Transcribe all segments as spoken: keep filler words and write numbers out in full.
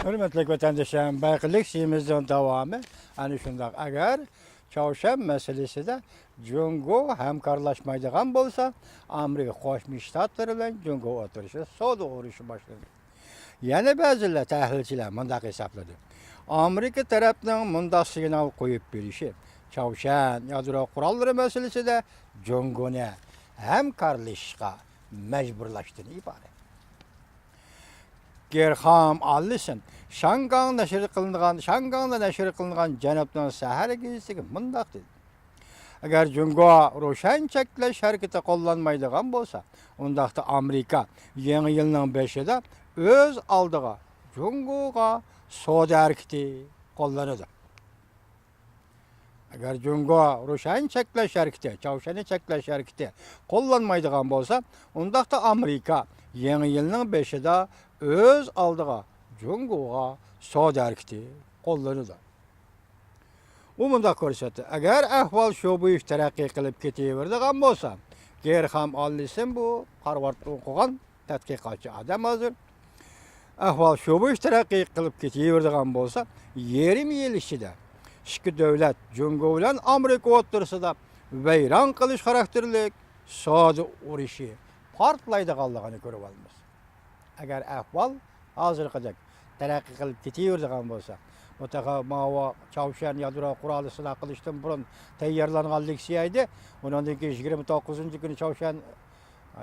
ھۆرمەتلىك ۋەتەندىشىم، بايىقى لېكسىيىمىزنىڭ داۋامى ئەنە شۇنداق. ئەگەر چاۋشيەن مەسىلىسىدە جۇڭگو ھەمكارلاشمايدىغان بولسا، ئامېرىكا قوشما شتاتلىرى بىلەن جۇڭگو ئوتتۇرىسىدا سودا ئۇرۇشى باشلىنىدۇ. يەنە بەزىلەر، تەھلىلچىلەر مۇنداق ھېسابلىدى. ئامېرىكا تەرەپنىڭ مۇنداق سىگنال قويۇپ بېرىشى چاۋشيەن يادرو قوراللىرى مەسىلىسىدە جۇڭگونى ھەمكارلىشىشقا مەجبۇرلاشتىن ئىبارەت. گېرخام ئاللىسون شاڭگاڭ نەشر قىلىنغان، شاڭگاڭدا نەشر قىلىنغان جەنۇبنىڭ سەھەر گېزىتىگە مۇنداق دېدى: ئەگەر جۇڭگو روشەن چەكلەش ھەرىكىتى قوللانمايدىغان بولسا، ئۇنداقتا ئامېرىكا يېڭى يىلنىڭ بېشىدا ئۆز ئالدىغا جۇڭگوغا سودا ھەرىكىتى قوللىنىدۇ. ئەگەر جۇڭگو روشەن چەكلەش ھەرىكىتى، چاۋشيەننى چەكلەش ھەرىكىتى قوللانمايدىغان بولسا، ئۇنداقتا ئامېرىكا يېڭى يىلنىڭ بېشىدا ئۆز ئالدىغا جۇڭگوغا سودا ھەرىكىتى قوللىنىدۇ. ئۇ مۇنداق كۆرسەتتى: ئەگەر ئەھۋال شۇ بويىچە تەرەققىي قىلىپ كېتىۋېرىدىغان بولسا، گېرخام ئاللىسون، بۇ خارۋاردتا ئوقۇغان تەتقىقاتچى ئادەم ھازىر. ئەھۋال شۇ بويىچە تەرەققىي قىلىپ كېتىۋېرىدىغان بولسا، يېرىم يىل ئىچىدە ئىككى دۆلەت، جۇڭگو بىلەن ئامېرىكا ئوتتۇرىسىدا ۋەيران قىلىش خاراكتېرلىك سودا ئۇرۇشى پارتلايدىغانلىقىنى كۆرۈۋالىمىز. ئەگەر ئەھۋال ھازىرقىدەك تەرەققىي قىلىپ كېتىۋېرىدىغان بولسا، بۇ تېخى ماۋۇ چاۋشيەن يادرو قورالى سىناق قىلىشتىن بۇرۇن تەييارلانغان لېكسىيە ئىدى. ئۇنىڭدىن كېيىن يىگىرمە توققۇزىنچى كۈنى چاۋشيەن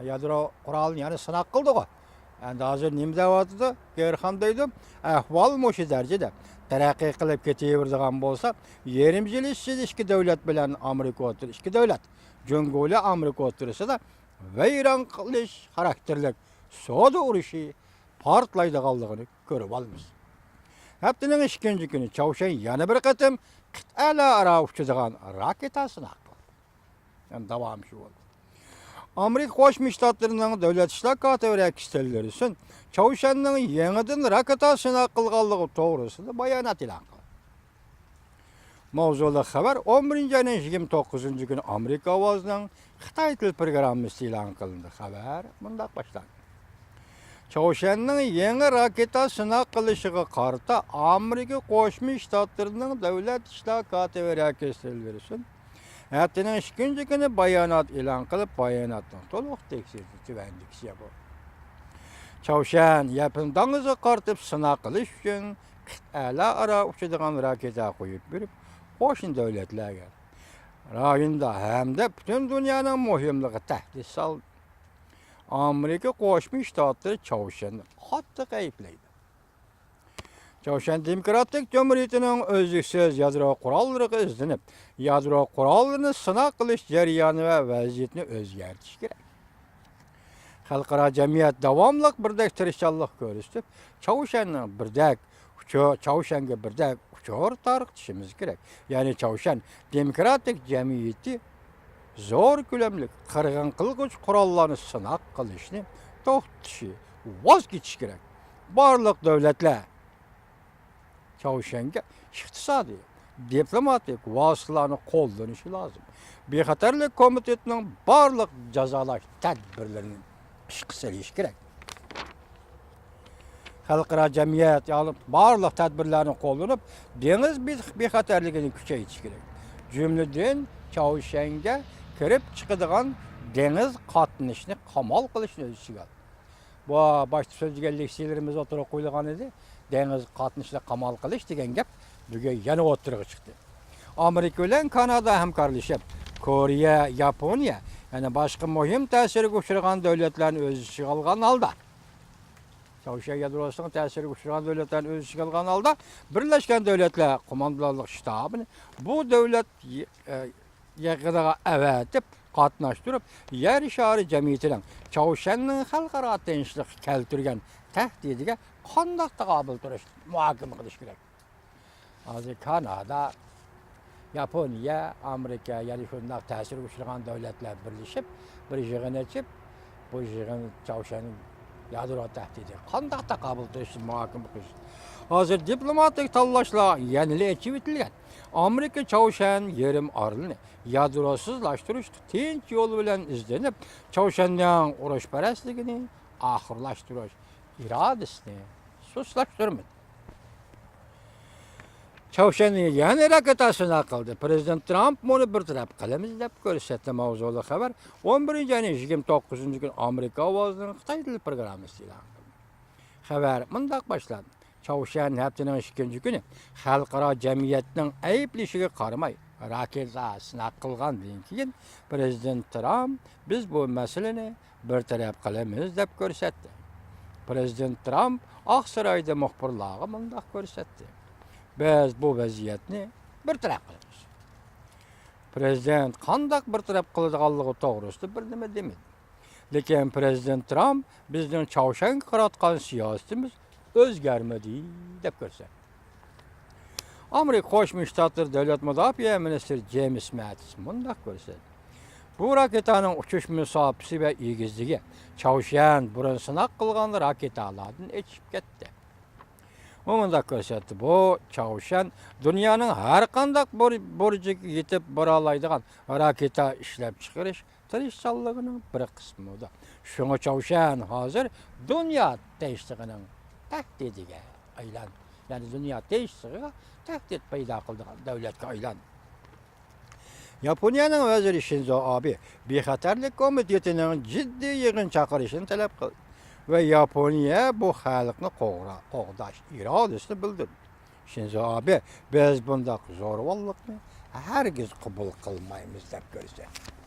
يادرو قورالىنى يەنە سىناق قىلدىغۇ. ئەمدى ھازىر نېمە دەۋاتىدۇ؟ گېرخام دەيدۇ، ئەھۋال مۇشۇ دەرىجىدە تەرەققىي قىلىپ كېتىۋېرىدىغان بولسا، يېرىم يىل ئىچىدە ئىككى دۆلەت بىلەن ئامېرىكا ئوتتۇرا، ئىككى دۆلەت، جۇڭگو بىلەن ئامېرىكا ئوتتۇرىسىدا ۋەيران قىلىش خاراكتېرلىك سودا ئۇرۇشى پارتلايدىغانلىقىنى كۆرۈۋالىمىز. ھەپتىنىڭ ئىككىنچى كۈنى چاۋشيەن يەنە بىر قېتىم قىتئەلەر ئارا ئۇچىدىغان راكېتا سىناق قىلدى. يەنى داۋامى شۇ بولدى. ئامېرىكا قوشما شتاتلىرىنىڭ دۆلەت ئىشلار كاتىپى رېكس تىللېرسون چاۋشيەننىڭ يېڭىدىن راكېتا سىناق قىلغانلىقى توغرىسىدا بايانات ئېلان قىلدى. ماۋزۇلۇق خەۋەر ئون بىرىنچى ئاينىڭ يىگىرمە توققۇزىنچى كۈنى ئامېرىكا ئاۋازىنىڭ خىتاي تىل پروگراممىسىدا ئېلان قىلىندى. خەۋەر مۇنداق باشلاندى: چاۋشيەننىڭ يېڭى راكېتا سىناق قىلىشىغا قارىتا ئامېرىكا قوشما شتاتلىرىنىڭ دۆلەت ئىشلار كاتىپى رېكس تىللېرسون ھەپتىنىڭ ئىككىنچى كۈنى بايانات ئېلان قىلىپ، باياناتنىڭ تولۇق تېكىستى تۆۋەندىكىچە بۇ. چاۋشيەن ياپون دېڭىزىغا قارىتىپ سىناق قىلىش ئۈچۈن قىتئەلەر ئارا ئۇچىدىغان راكېتا قويۇپ بېرىپ، قوشنا دۆلەتلەرگە، رايوندا ھەمدە پۈتۈن دۇنيانىڭ مۇھىملىقىغا تەھدىت سالدى. ئامېرىكا قوشما شتاتلىرى چاۋشيەننى قاتتىق ئەيىبلەيدۇ. چاۋشيەن دېموكراتىك جۇمھۇرىيىتىنىڭ ئۈزلۈكسىز يادرو قوراللىرىغا ئىزدىنىپ، يادرو قوراللىرىنى سىناق قىلىش جەريانى ۋە ۋەزىيىتىنى ئۆزگەرتىشى كېرەك. خەلقئارا جەمئىيەت داۋاملىق بىردەك تىرىشچانلىق كۆرسىتىپ، چاۋشيەننىڭ بىردەك ئۇچۇر، چاۋشيەنگە بىردەك ئۇچۇر تارقىتىشىمىز كېرەك. يەنى چاۋشيەن دېموكراتىك جەمئىيىتى زور كۆلەملىك قىرغىن قىلغۇچ قوراللارنى سىناق قىلىشنى توختىتىشى، ۋاز كېچىشى كېرەك. بارلىق دۆلەتلەر چاۋشيەنگە ئىقتىسادىي، دىپلوماتىك ۋاسىتىلەرنى قوللىنىشى لازىم. بىخەتەرلىك كومىتېتىنىڭ بارلىق جازالاش تەدبىرلىرىنى ئىشقا سېلىشى كېرەك. خەلقئارا جەمئىيەت يەنى بارلىق تەدبىرلەرنى قوللىنىپ، دېڭىز بىخ-، بىخەتەرلىكىنى كۈچەيتىشى كېرەك. جۈملىدىن، چاۋشيەنگە كىرىپ چىقىدىغان دېڭىز قاتنىشىنى قامال قىلىشنى ئۆز ئىچىگە ئالدى. بۇ باشتا سۆزلىگەن لېكسىيەلىرىمىز ئوتتۇرىغا قويۇلغان ئىدى. دېڭىز قاتنىشىنى قامال قىلىش دېگەن گەپ بۈگۈن يەنە ئوتتۇرىغا چىقتى. ئامېرىكا بىلەن كانادا ھەمكارلىشىپ، كورېيە، ياپونىيە، يەنە باشقا مۇھىم تەسىرگە ئۇچرىغان دۆلەتلەرنى ئۆز ئىچىگە ئالغان ھالدا، چاۋشيەن يادروسىنىڭ تەسىرىگە ئۇچرىغان دۆلەتلەرنى ئۆز ئىچىگە ئالغان ھالدا، بىرلەشكەن دۆلەتلەر قوماندانلىق شتابىنى بۇ دۆلەت يېغىنىغا ئەۋەتىپ قاتناشتۇرۇپ، يەر شارى جەمئىيىتىنىڭ چاۋشيەننىڭ خەلقئارا تىنچلىققا كەلتۈرگەن تەھدىتىگە قانداق تاقابىل تۇرۇشنى مۇھاكىمە قىلىش كېرەك. ھازىر كانادا، ياپونىيە، ئامېرىكا، يەنە شۇنداق تەسىرگە ئۇچرىغان دۆلەتلەر بىرلىشىپ، بىر يىغىن ئېچىپ، بۇ يىغىن چاۋشيەن يادرو تەھدىتى قانداق تاقابىل تۇرۇشنى مۇھاكىمە قىلىش. ھازىر دىپلوماتىك تاللاشلار يەنىلا ئېچىۋېتىلگەن. ئامېرىكا چاۋشيەن يېرىم ئارىلىنى يادروسىزلاشتۇرۇشتا تىنچ يول بىلەن ئىزدىنىپ، چاۋشيەننىڭ ئۇرۇشپەرەسلىكىنى ئاخىرلاشتۇرۇش ئىرادىسىنى سۇسلاشتۇرمىدى. چاۋشيەن يەنە راكېتا سىناق قىلدى. پىرېزىدېنت ترامپ مۇنى بىر تەرەپ قىلىمىز دەپ كۆرسەتتى. ماۋزۇلۇق خەۋەر. ئون بىرىنچى ئاينىڭ يىگىرمە توققۇزىنچى كۈنى ئامېرىكا ئاۋازىنىڭ خىتاي تىل پروگراممىسى ئېلان قىلدى. خەۋەر مۇنداق باشلاندى. چاۋشيەن ھەپتىنىڭ ئىككىنچى كۈنى خەلقئارا جەمئىيەتنىڭ ئەيىبلىشىگە قارىماي، راكېتا سىناق قىلغاندىن كېيىن، پىرېزىدېنت ترامپ بىز بۇ مەسىلىنى بىر تەرەپ قىلىمىز دەپ كۆرسەتتى. پىرېزىدېنت ترامپ ئاقسارايدا مۇخبىرلارغا مۇنداق كۆرسەتتى: بىز بۇ ۋەزىيەتنى بىر تەرەپ قىلىمىز. پىرېزىدېنت قانداق بىر تەرەپ قىلىدىغانلىقى توغرىسىدا بىر نېمە دېمىدى. لېكىن پىرېزىدېنت ترامپ بىزنىڭ چاۋشيەنگە قاراتقان سىياسىتىمىز ئۆزگەرمىدى دەپ كۆرسەتتى. ئامېرىكا قوشما شتاتلىرى دۆلەت مۇداپىئە مىنىستىرى جېيمىس ماتىس مۇنداق كۆرسەتتى: بۇ راكېتانىڭ ئۇچۇش مۇساپىسى ۋە ئېگىزلىكى چاۋشيەن بۇرۇن سىناق قىلغان راكېتالاردىن ئېشىپ كەتتى. ئۇ مۇنداق كۆرسەتتى: بۇ چاۋشيەن دۇنيانىڭ ھەر قانداق بۇر-، بۇرجىغا يېتىپ بارالايدىغان راكېتا ئىشلەپچىقىرىش تىرىشچانلىقىنىڭ بىر قىسمىدۇر. شۇڭا چاۋشيەن ھازىر دۇنيا تىنچلىقىنىڭ تەھدىتىگە ئايلاندى. يەنى دۇنيا تىنچلىقىغا تەھدىت پەيدا قىلىدىغان دۆلەتكە ئايلاندى. ياپونىيەنىڭ ۋەزىرى شىنزو ئابې بىخەتەرلىك كومىتېتىنىڭ جىددىي يىغىن چاقىرىشىنى تەلەپ قىلدى ۋە ياپونىيە بۇ خەلقنى قوغدا-، قوغداش ئىرادىسىنى بىلدۈردى. شىنزو ئابې بىز بۇنداق زورىۋاللىقنى ھەرگىز قوبۇل قىلمايمىز دەپ كۆرسەتتى.